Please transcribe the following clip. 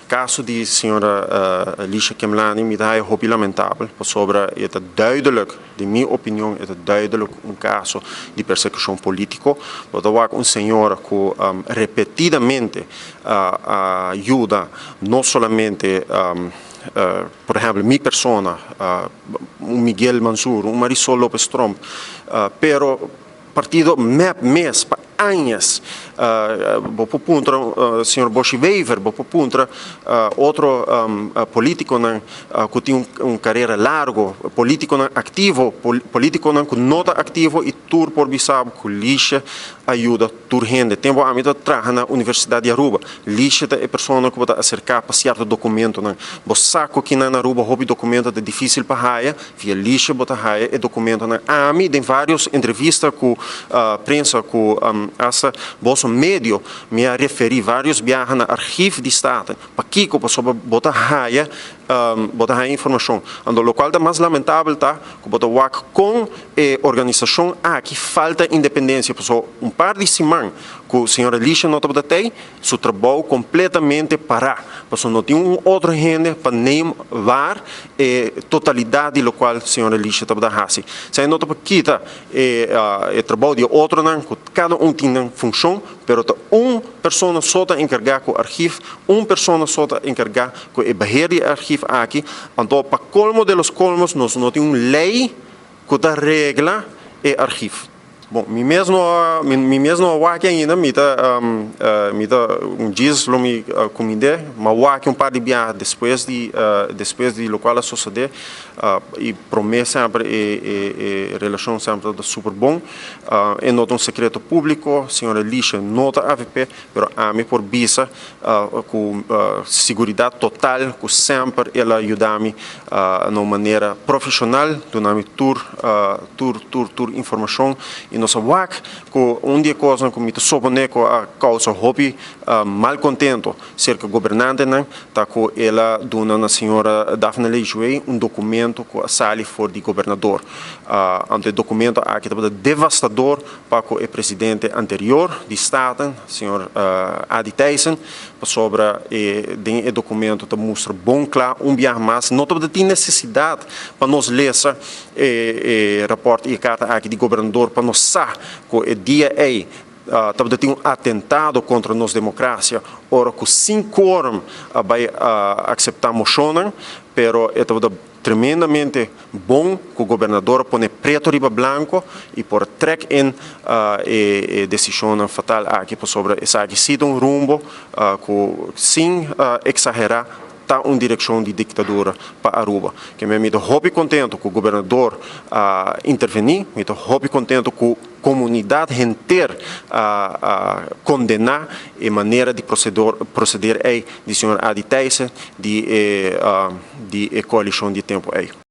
Caso di señora Alicia Kemlani mi ta hopi lamentabel, pasobra e ta duidelijk, di mi opinion, e ta duidelijk un caso di persecucion politico. Bo ta wak un señora cu repetidamente a yuda no solamente, por ehempel, mi persona, un Miguel Mansur, un Marisol Lopez Tromp, pero partido MEP mes pa añas. Bo por puntra señor Boshi Wever, bo por puntra otro politiconan cu tin un carera largo, politiconan activo, politiconan cu no ta activo, y tur por bisa cu Lisha a yuda tur hende. Tempo ami ta traha na Universidad di Aruba, Lisha ta e persona cu bo ta acerca pa cierto documentonan. Bo sa cu aki na Aruba hopi documento ta dificil pa haya, via Lisha bo ta haya e documentonan. Ami, den varios entrevista cu prensa, cu hasta boso medio, mi a referi varios biaha na Archief di Staten. Pakico? Pasobra bo ta haya informacion. Anto, locual ta mas lamentabel ta cu bo ta wak con e organisacion aki falta independencia. Pasobra un par di siman cu señora Alicia no tabata tey, su trabou completamente para. Pasobra no tin un otro hende pa neem waar e totalidad di locual señora Alicia tabata hasi. Esey no ta pa kita e trabou di otronan, cu cada un tin un funcion, pero ta un persona so ta encarga cu archief, un persona so ta encarga cu e beheer di archief aki. Anto, pa colmo de los colmos, nos no tin un ley cu ta regla e archief. Bon, mi mes no a wak ainda, mi ta un dies lo mi cuminde, m'a wak un par di biaha despues di locual a sucede y prome semper e relacion semper ta super bon. E no ta un secreto publico, señora Alicia no ta AVP, pero ami por bisa cu seguridad total cu semper el a yuda mi na un manera profesional, duna mi tur informacion y nos a wak cu un di e cos cu mi ta supone cu a causa hopi malcontento cerca gobernantenan ta cu el a duna na señora Daphne Lejué un documento cu a sali for di gobernador. Anto e documento aki tabata devastador pa cu e presidente anterior di Staten, señor Adi Thijssen, pasobra den e documento ta mustra bon cla un biaha mas, no tabatin necesidad pa nos lesa e rapport y e carta aki di gobernador pa nos sa cu e dia ey tabatin un atentado contra nos democracia, ora cu sin quórum bay acepta mocionnan, pero e tabata tremendamente bon cu gobernador a pone preto riba blanco y por trek in e decision fatal aki pasobra esaki si ta un rumbo cu, sin exagera, ta un direccion di dictadura pa Aruba. Kiermen mi ta hopi contento cu gobernador a interveni, mi ta hopi contento cu comunidad henter a condena e manera di proceder ey di señor Adi Thijssen di e coalicion di tempo ey.